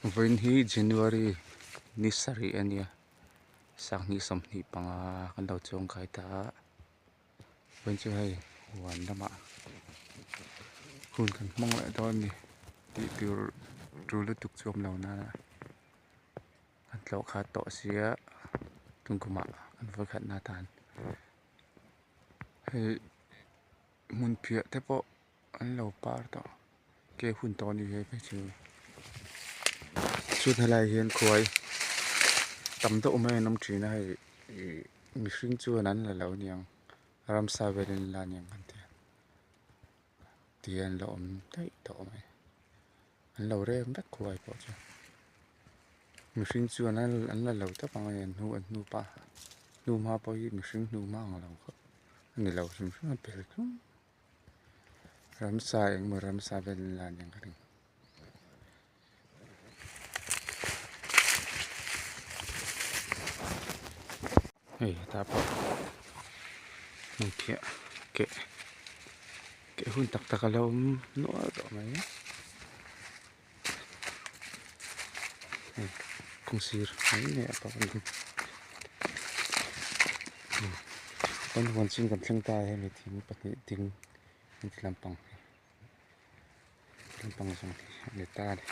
Vawiin hi January ni sarih a nia sanghnih 25 kan lo chuang kai ta a vawiin chu hei huan lamah hun kan hmang leh dawn a ni tih tur tul lutuk chu a awm lo nana kan tlawh khat tawh sia tun kumah kan vawikhat na atan hei hmun phiah te pawh an lo par tawh ke hun tawh a ni hei chu chuan helaiah hian khuai tam deuh mai an awm thin a hei ih mihring chuan an la lo aniang ramsa velin an la aniang kan ti a tihian an la awm daih tawh mai an lo rem vek khuai pawh chu mihring chuan an la lo tawp ang a hei an hnu an hnu pah hnu hma pawh hi mihring hnu hma ang lo khawp a ni lo hrim hrim a pel tlum. Ramsa engemaw ramsa vel an la aniang ka ring. Hei hetah pawh hmunphiah keh keh hun tak tak a lo awm nual tawh mai a hei kawng sir mai mai ah pawh kan kan huan chin kan thleng ta a hemi thing pahnih ding an ti lampang hi lampang zawng hi a ni ta a ni.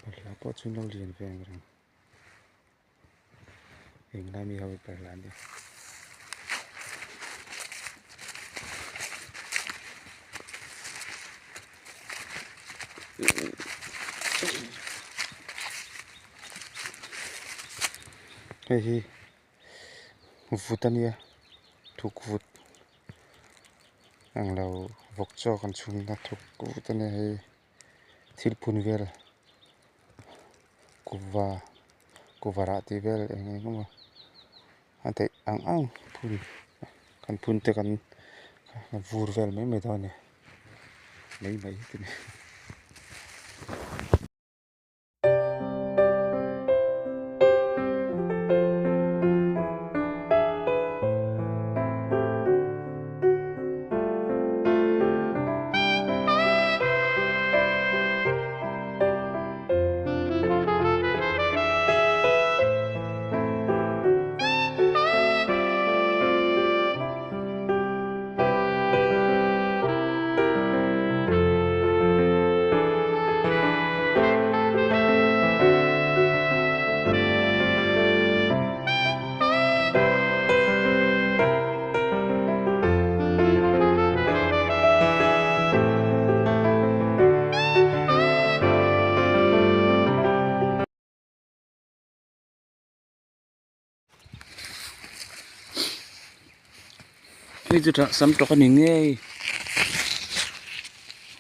Balhla pawh chu an lo lian ve ang reng. Englai mi ho hi balhla an ni. Hei hi vut a nia thuk vut englo vawk chaw kan chhungna thuk vut a nia hei thil phun vel kuhva kuhva rah tih vel eng eng emaw a daih ang ang phun kan phun te kan vur vel mai mai dawn a ni mai mai te ni. Hei chu tah sam tawk a ni ngei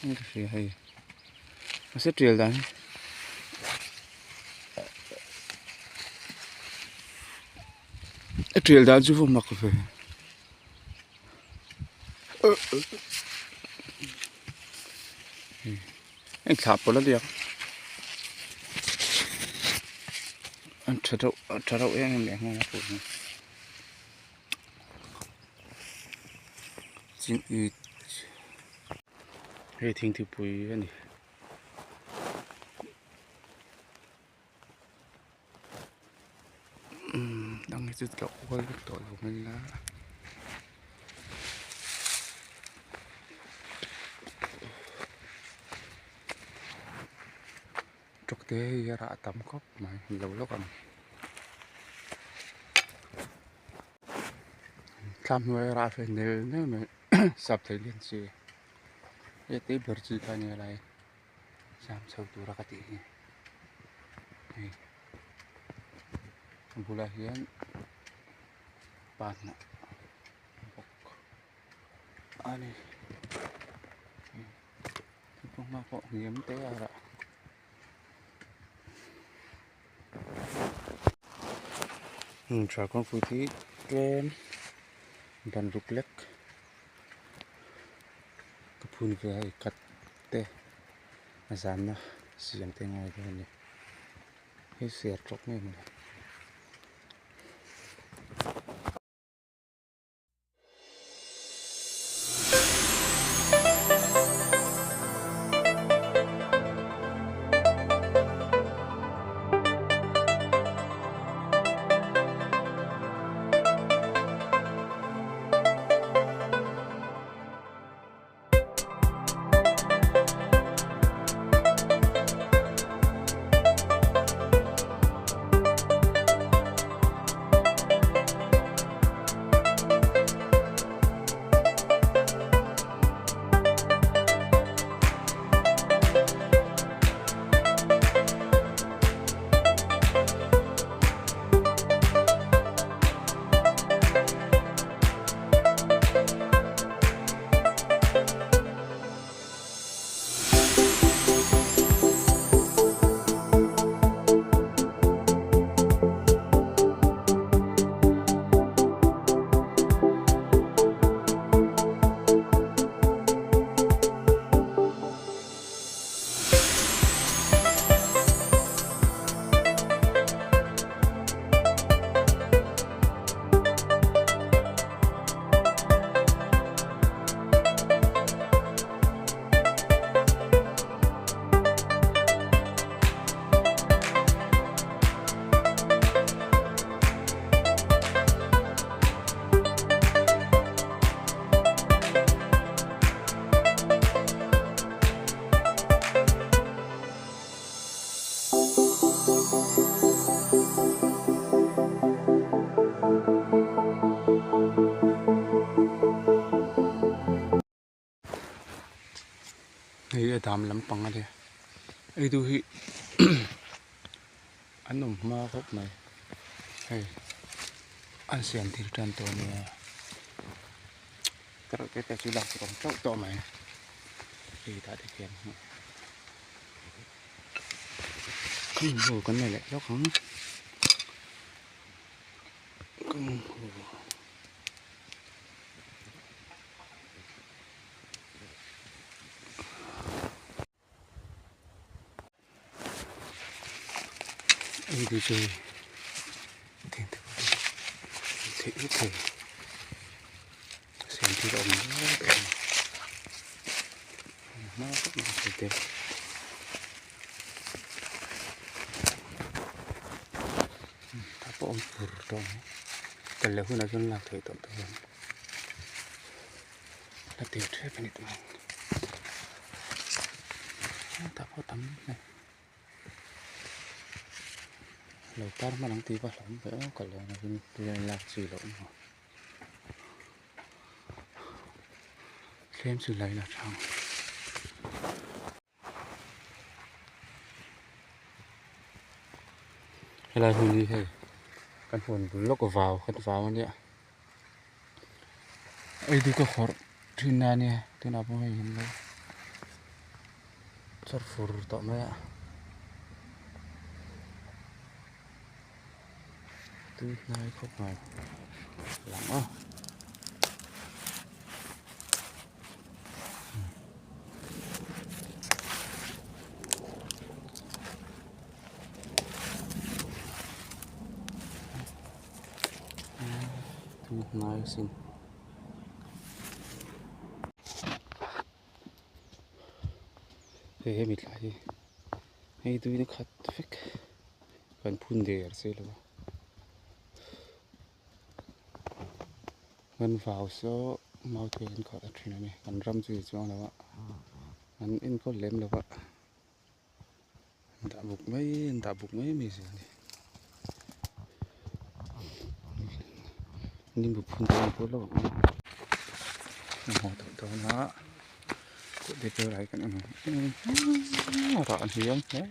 hei ka hria hei mahse tial dan hi a tial dan chu va mak ve. Heng thlah pawlh a liak an tha deuh a tha reuh em em leh nghal a pawh hi ching it hei thingthupui a ni. Dang hi chu tlawh kual vek tawh lo mai ila truck te hi a rah tam khawp mai lo lawk ang thlam hnuai a rah ve nel nel mai sap thei lian chi he tui ber chi kha ania lai. Zam chho tura ka tih hi hei a bulah hian pa hnah bawk a ni thingkung hma pawh hniam te a rah. Dragon fruit hi tlem ban ruk lek ka phun ve a hei cut te a zamna siam te ngai dawn a ni hei ser tawk ngei mai. a dam lampang a nia eidu hi an awm hma khawp mai hei an siam thil tan tawh a nia tereuh te te chu lak tur a awm teuh tawh mai hei tah te khian kawng kan nei leh lawk ang kawng Hei te chu thing te pawh hi theih vek thei siam thil a awm nual tawh a ni hma khawp mai thei te tah pawh a awm fur tawh ang kal leh hunah chuan lak theih tawh tur a ni. La tir tep a ni tawh ang hetah pawh tam mai lo tar hman ang tih va hlauhawm ve aw ka lawm avin tui a inlak chi loh maw thlem chu la ila tha ang. Helai hun hi hei kan huan bul lawk vau kan vau a nia ei duh ka khawrh thin a nia tunah pawh hei an lo chawr fur tawh mai a tui hnai khawp mai lang aw. Tui hnai asin. Hei hemi thlai hi hei tuina khat vek kan phun der se lo a. Kan vau saw mau thei an khalh a thin a ni kan ram chu ni chuang lo a an enkawl lem lo a an dah buk mai an dah buk mai mai zel a ni nimbu phun te an pawh lo ang a hmuh theih dawn a kut te chu rai kan en ang rah a hniam hle.